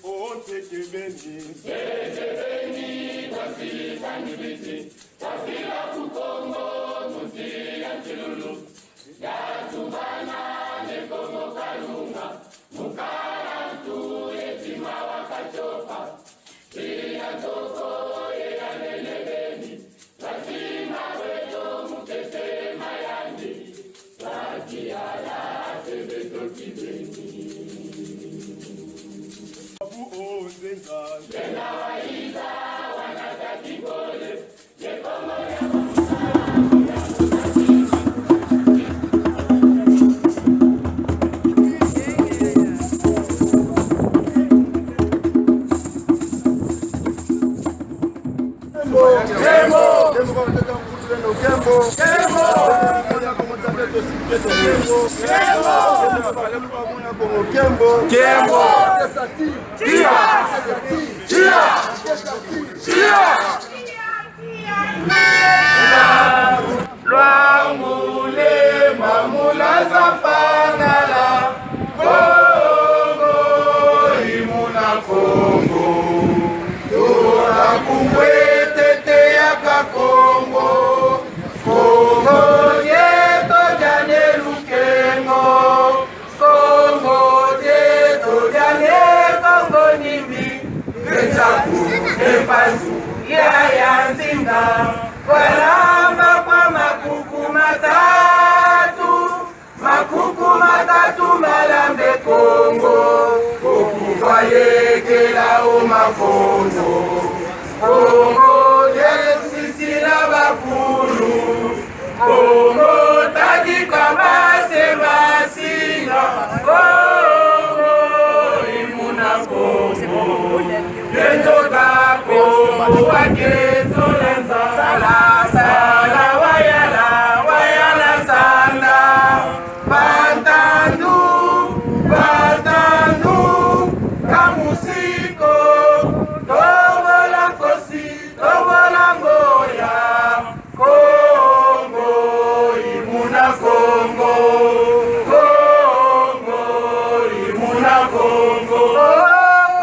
Oh, c'est béni. Oh, c'est Kembo. Tia. Tia. Tia. Lwangule mamula zafanala Kongo imuna Kongo Turakumbwetete yaka Kongo Kongo yeto jane lukengo Kongo yeto jane Kongo nimi Ezaku efazu ya nzinga Walamba kwa makuku matatu Makuku matatu malambe Kongo Okukwayekela o makondo Kongo yesusisila bakulu Kongo tadika base basinga Kongo imuna Kongo Yenzoka Kongo wakezolenza Sala sala wayala wayala sanda Bantandu bantandu Kamusiko Tobola kosi tobola ngoya Kongo imuna Kongo Kongo imuna Kongo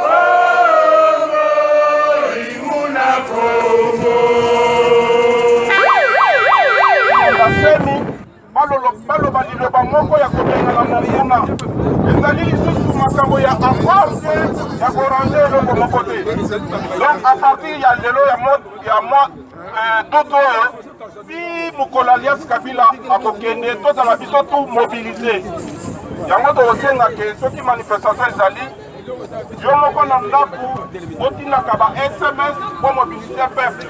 Kongo imuna Kongo Basemi baloba liloba moko ya kobengana monguna ezali lisusu makambo ya accord te ya korange eloko moko te. Donc à partir ya lelo ya mois d'août oyo ti mokolo alias Kabila akokende, tozala biso tout mobilisé. Yango tokosenga ke soki manifestation ezali, yo moko na ndako otindaka ba SMS po mobiliser peuple.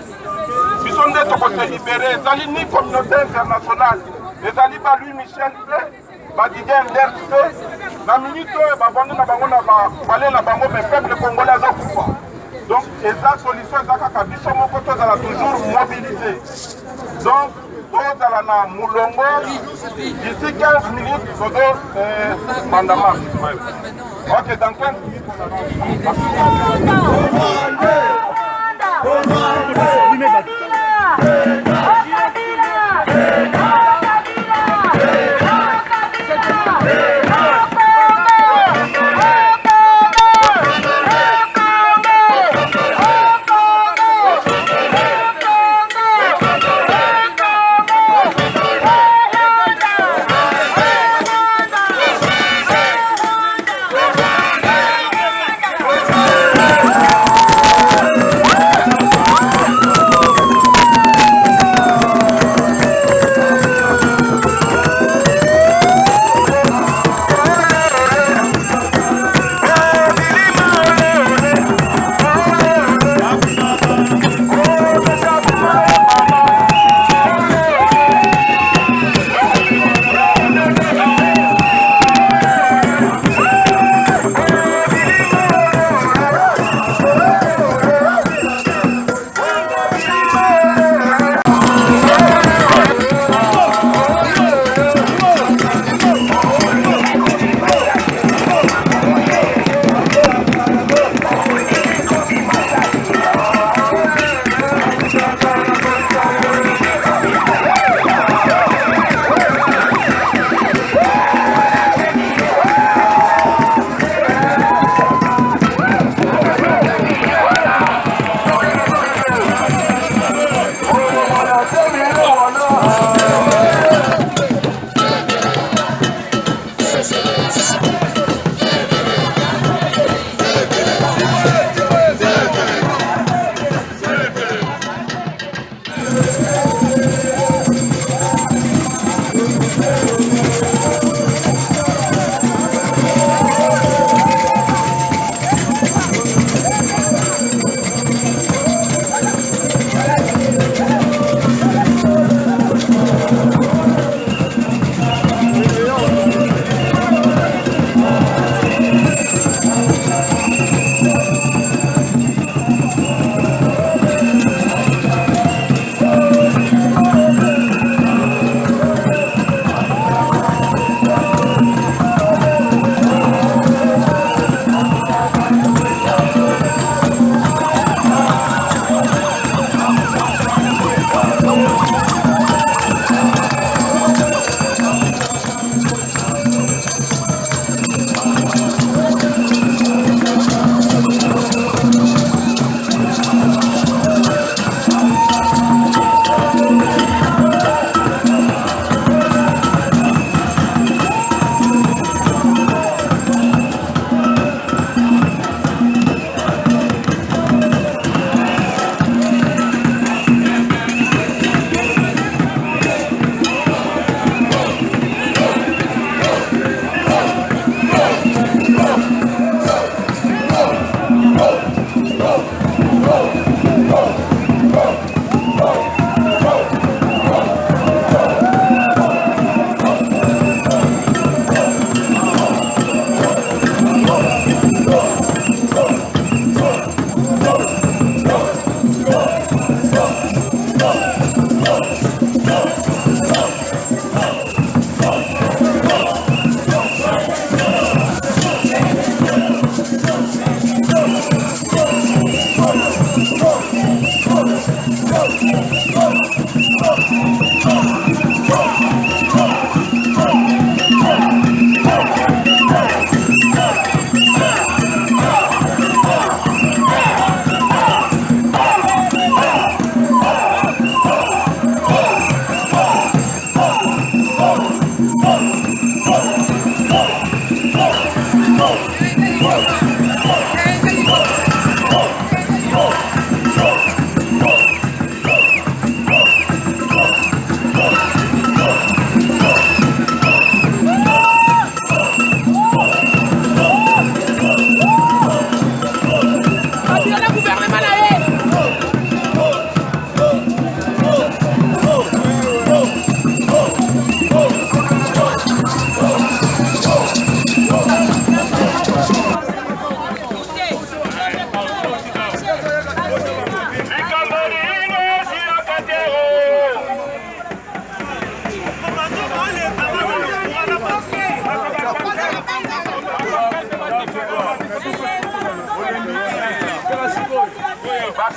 Biso nde tokose libérer. Ezali ni communauté internationale, ezali ba Louis Michel te, ba Didier Nders te. Na minute oyo bavandi na bango na bapale na bango, mais peuple congolais azokufa. Donc eza solution eza kaka biso moko tozala toujours mobilisé. Donc tozala na molongo d'ici 15 minutes tozo banda marche. Ok, dans 15 minutes on avance.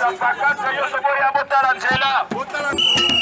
Bato ya bakasa nyonso boya botala nzela.